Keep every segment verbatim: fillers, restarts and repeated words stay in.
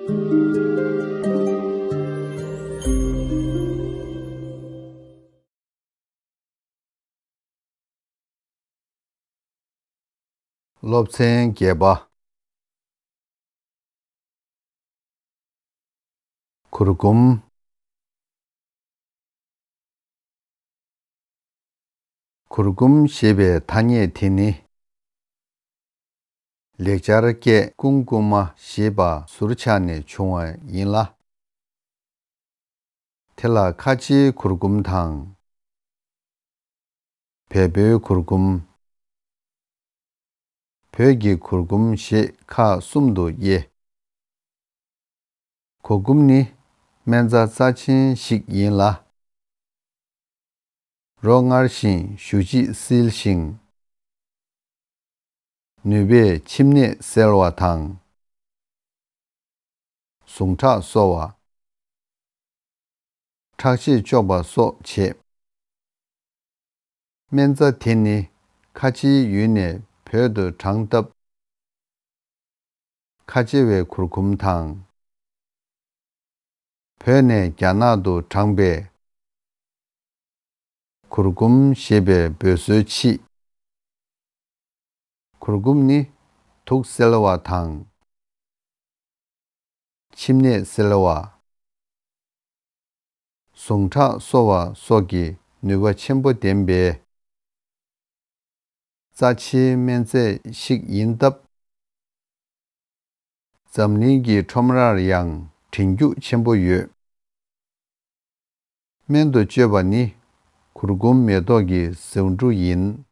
སློབ་ཚན་བརྒྱད་པ། གུར་གུམ། གུར་གུམ་ཞེས་པའི་ཐ་སྙད་དེ་ནི། ལེགས་སྦྱར་སྐད་ཀུང་ཀུ་མ་ཞེས་པ་ཟུར་ཆག་ནས་བྱུང་བ་ཡིན་ལ། དེ་ལ་ཁ་ཆེའི་གུར་གུམ་དང་། བལ་པོའི་གུར་གུམ། བོད་ཀྱི་གུར་གུམ་ཞེས་ཁག་གསུམ་དུ་དབྱེ། གུར་གུམ་ནི་སྨན་རྩྭ་རྩ་ཆེན་ཞིག་ཡིན་ལ། རོ་མངར་ཞིང་ཞུ་རྗེས་བསིལ་ཞིང་། ནུས་པས་མཆིན་ནད་སེལ་བ་དང་། ཟུངས་ཁྲག་གསོ་བ། ཁྲག་ཤེད་གཅོག་པ་སོགས་བྱེད། སྨན་རྩྭ་དེ་ནི་ཁ་ཆེའི་ཡུལ་ནས་བོད་དུ་དྲངས་སྟབས། ཁ་ཆེ་བའི་གུར་གུམ་དང་། བོད་ནས་རྒྱ་ནག་ཏུ་དྲངས་པའི་གུར་གུམ་ཞེས་པའི་འབོད་སྲོལ་མཆིས། གུར་གུམ་ནི་དུག་སེལ་བ་དང་། མཆིན་ནད་སེལ་བ། ཟུངས་ཁྲག་གསོ་བ་སོགས་ཀྱི་ནུས་པ་ཆེན་པོ་ལྡན་པའི་རྩ་ཆེའི་སྨན་རྫས་ཤིག་ཡིན་སྟབས། འཛམ་གླིང་གི་ཁྲོམ་རར་ཡང་བྲིན་རྒྱུ་ཆེན་པོ་ཡོད། སྨན་དུ་སྤྱོད་པ་ནི་གུར་གུམ་མེ་ཏོག་གི་ཟེའུ་འབྲུ་ཡིན།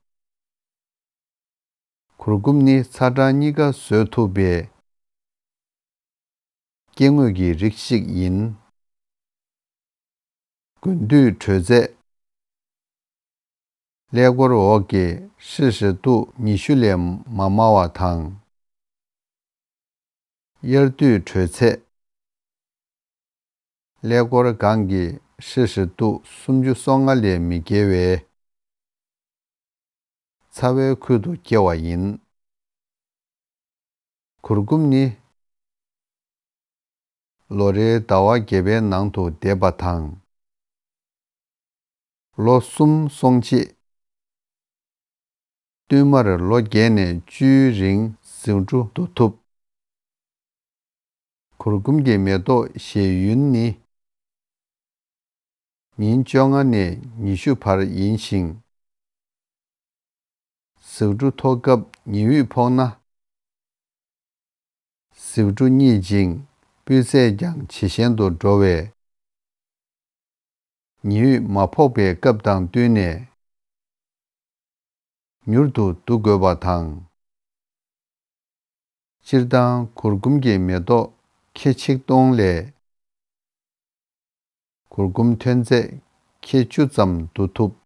གུར་གུམ་ནི་ཚ་གྲང་གཉིས་ཀ་བཟོད་ཐུབ་པའི་སྐྱེ་དངོས་ཀྱི་རིགས་ཤིག་ཡིན། དགུན་དུས་དྲོད་ཚད། ཀླད་ཀོར་འོག་གི་ཧྲིལ་ཧྲིལ་དུ་ཉི་ཤུ་ལས་མ་དམའ་བ་དང་། དབྱར་དུས་དྲོད་ཚད། ཀླད་ཀོར་སྒང་གི་ཧྲིལ་ཧྲིལ་དུ་སུམ་ཅུ་སོ་ལྔ་ལས་མི་བརྒལ་བའི་ཚ་བའི་ཁུལ་དུ་སྐྱེ་བ་ཡིན། གུར་གུམ་ནི་ལོ་རེའི་ཟླ་བ་བརྒྱད་པའི་ནང་དུ་འདེབས་པ་དང་། ལོ་གསུམ་སོང་རྗེས། བསྟུད་མར་ལོ་བརྒྱད་ནས་བཅུའི་རིང་ཟེའུ་འབྲུ་བསྡུ་ཐུབ། གུར་གུམ་གྱི་མེ་ཏོག་བཞད་ཡུན་ནི། ཉིན་བཅོ་ལྔ་ནས་ཉི་ཤུ་བར་ཡིན་ཞིང་། ཟེའུ་འབྲུ་ཐོགས་སྐབས་ཉི་འོད་ཕོག་ན། ཟེའུ་འབྲུ་རྙིད་ཅིང་སྤུས་ཚད་ཀྱང་ཇེ་ཞན་དུ་འགྲོ་བས། ཉི་འོད་མ་ཕོག་པའི་སྐབས་དང་བསྟུན་ནས་མྱུར་དུ་བསྡུ་དགོས་པ་དང་། སྤྱིར་བཏང་གུར་གུམ་གྱི་མེ་ཏོག་ཁེ་ཆིག་སྟོང་ལས། གུར་གུམ་ཐོན་ཚད་ཁེ་བཅུ་ཙམ་བསྡུ་ཐུབ།